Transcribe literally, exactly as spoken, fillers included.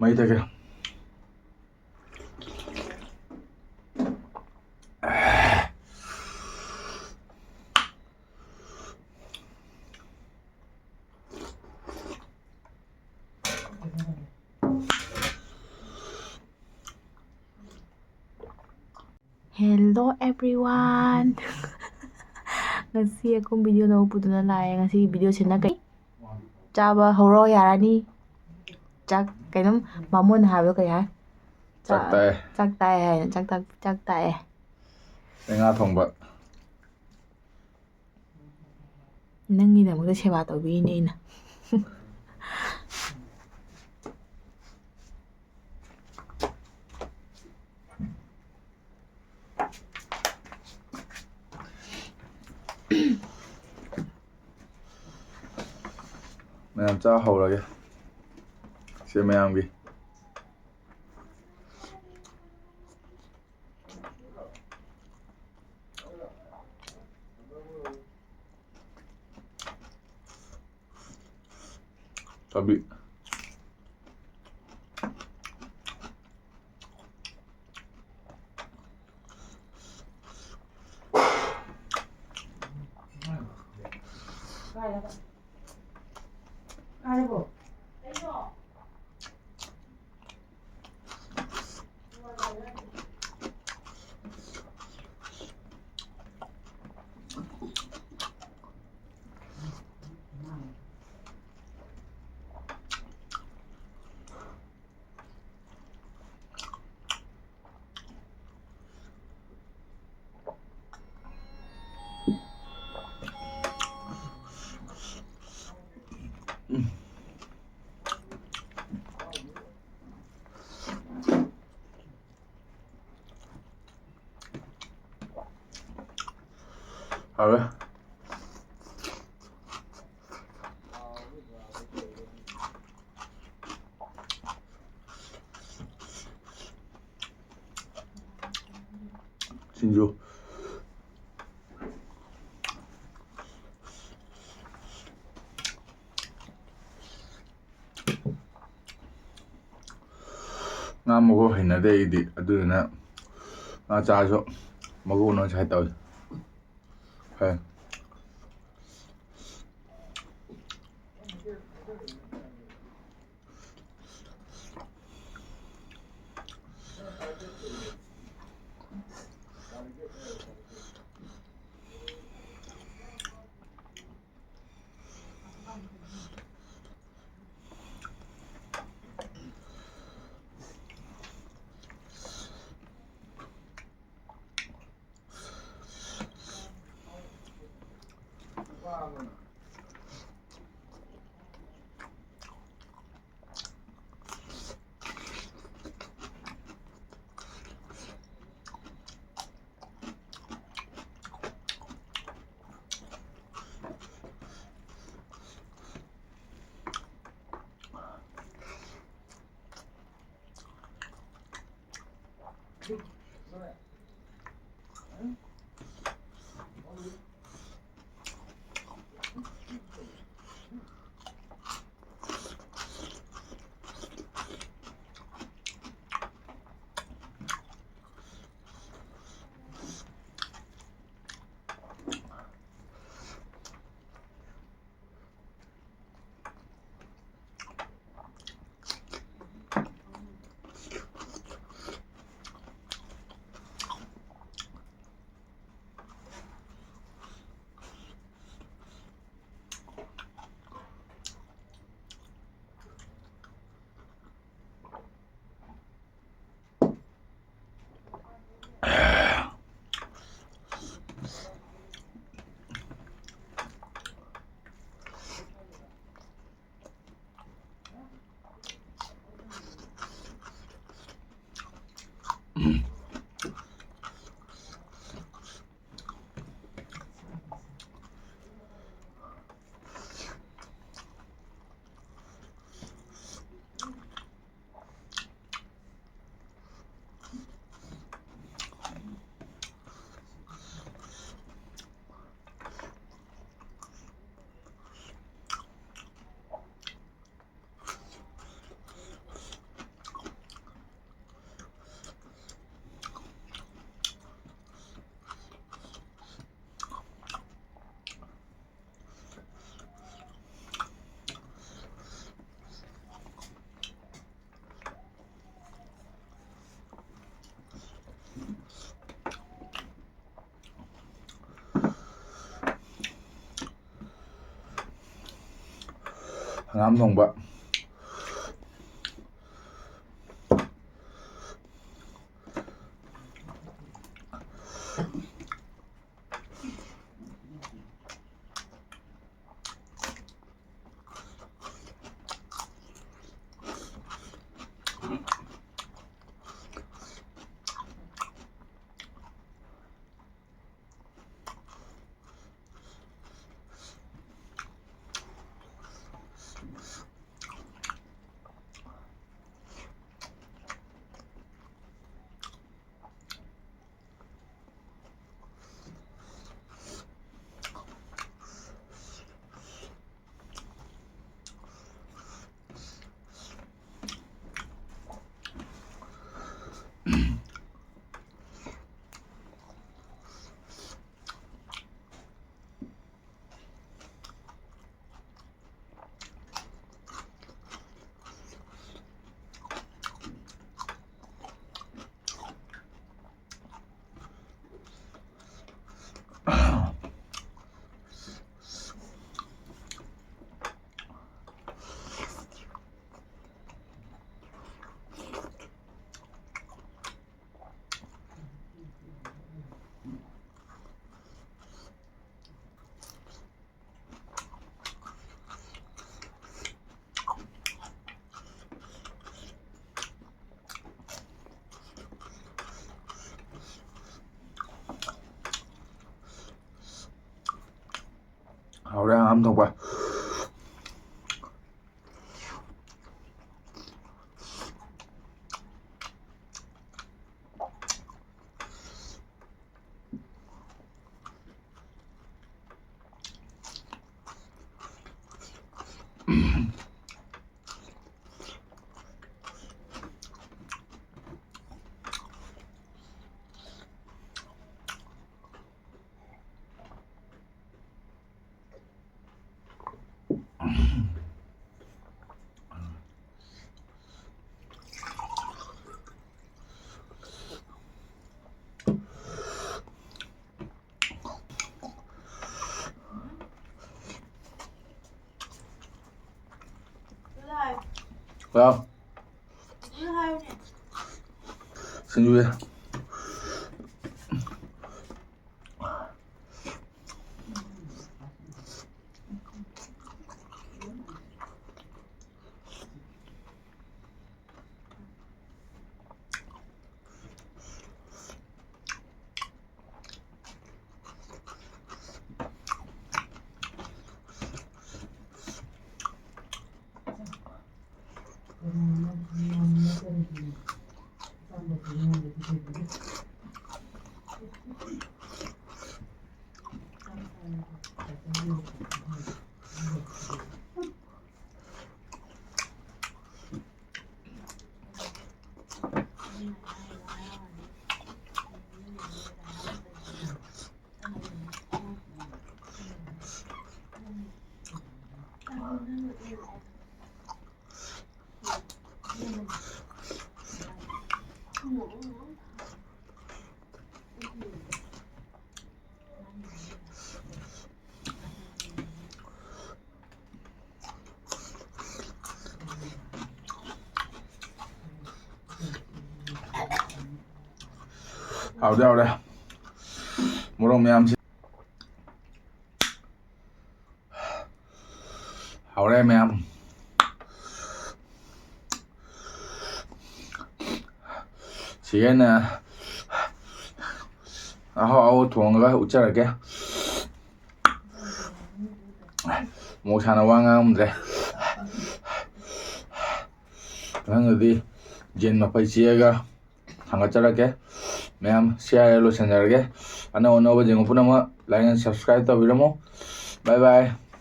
ꯃꯩ ꯊꯛꯀꯦ꯫ Hello everyone. ꯉꯁꯤ ꯑꯩꯈꯣꯏ video ꯑꯅꯧꯕ ꯄꯨꯗꯨꯅ ꯂꯥꯛꯑꯦ꯫ ꯉꯁꯤꯒꯤ videoꯁꯤꯅ ꯀꯩ? ꯆꯥꯕ ꯍꯧꯔꯣ, ꯌꯥꯔꯅꯤ꯫ ꯆꯥꯛ ꯀꯩꯅꯣꯝ ꯕꯥꯃꯣꯟꯅ ꯍꯥꯏꯕꯗꯣ ꯀꯩ ꯍꯥꯏ? ꯆꯥꯛ ꯆꯥꯛ-, ꯇꯥꯛꯑꯦ꯫ ꯆꯥꯛ ꯇꯥꯛꯑꯦ ꯍꯥꯏꯅ ꯆꯥꯛ ꯇꯥꯛ-, ꯆꯥꯛ ꯇꯥꯛꯑꯦ꯫ ꯑꯩ ꯉꯥ ꯊꯣꯡꯕ꯫ ꯅꯪꯒꯤꯗꯃꯛꯇ ꯁꯦꯕꯥ ꯇꯧꯕꯤꯔꯤꯅꯦ ꯑꯩꯅ꯫ ꯃꯌꯥꯝ ꯆꯥ ꯍꯧꯔꯒꯦ꯫ ꯁꯦ ꯃꯌꯥꯝꯒꯤ꯫ ꯆꯥꯕꯤ꯫ ꯍꯥꯎꯋꯦ꯫ ꯁꯤꯡꯖꯨ꯫ ꯉꯥ ꯃꯀꯨ ꯍꯩꯅꯗꯦ ꯑꯩꯗꯤ, ꯑꯗꯨꯗꯨꯅ ꯉꯥ ꯆꯥꯔꯁꯨ ꯃꯀꯨ ꯅꯣꯏ ꯁꯥꯏ ꯇꯧꯏ꯫ ꯐꯩ꯫ ꯍꯪꯒꯥꯝ ꯊꯣꯡꯕ꯫ ꯍꯥꯎꯔꯦ ꯍꯪꯒꯥꯝ ꯊꯣꯡꯕ꯫ ꯂꯥꯎ꯫ ꯁꯤꯡꯖꯨꯁꯦ꯫ ꯍꯥꯎꯗꯤ ꯍꯥꯎꯔꯦ꯫ ꯃꯣꯔꯣꯛ ꯃꯌꯥꯝꯁꯤ ꯍꯥꯎꯔꯦ ꯃꯌꯥꯝ꯫ ꯁꯤꯒꯩꯅ ꯑꯍꯥꯎ ꯑꯍꯥꯎꯕ ꯊꯣꯡꯉꯒ ꯎꯠꯆꯔꯒꯦ꯫ ꯃꯣꯔꯣꯛ ꯁꯥꯅ ꯋꯥ ꯉꯥꯡꯉꯝꯗ꯭ꯔꯦ꯫ ꯃꯊꯪꯗꯗꯤ ꯌꯦꯟ ꯃꯐꯩ ꯆꯤꯛꯑꯒ ꯊꯥꯡꯒꯠꯆꯔꯛꯀꯦ꯫ ꯃꯌꯥꯝ ꯁꯤ ꯍꯥꯏꯔ ꯂꯣꯏꯁꯤꯟꯖꯔꯒꯦ꯫ ꯑꯅꯧ ꯑꯅꯧꯕ ꯌꯦꯡꯕ ꯄꯨꯝꯅꯃꯛ like and subscribe ꯇꯧꯕꯤꯔꯝꯃꯣ꯫ Bye bye꯫